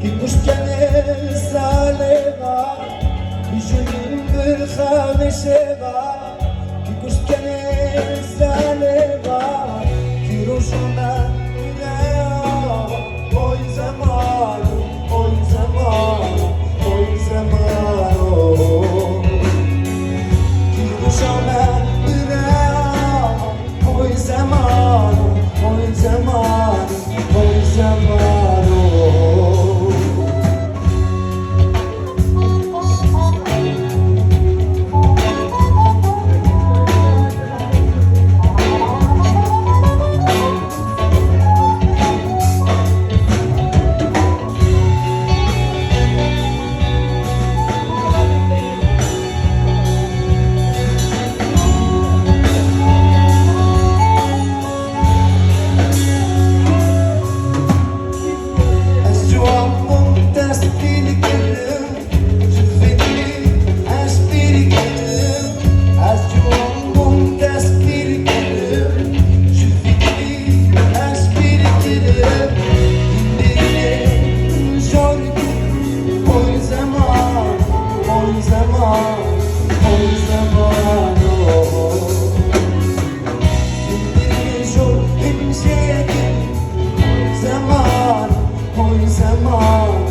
کی کوشتن سالوا بیشونین برخان شوا کی کوشتن سالوا کی روشنا oy zaman oy zaman oy zaman کی روشنا oy zaman oy zaman oy zaman Ez ciwan bûm dest pê dikirim, ji fêdî ez pê dikirim. Ez ciwan bûm dest pê dikirim, ji fêdî ez pê dikirim. Hîn jor dikim, oy zeman, oy zeman, oy zeman, oy. Zaman, oy zaman.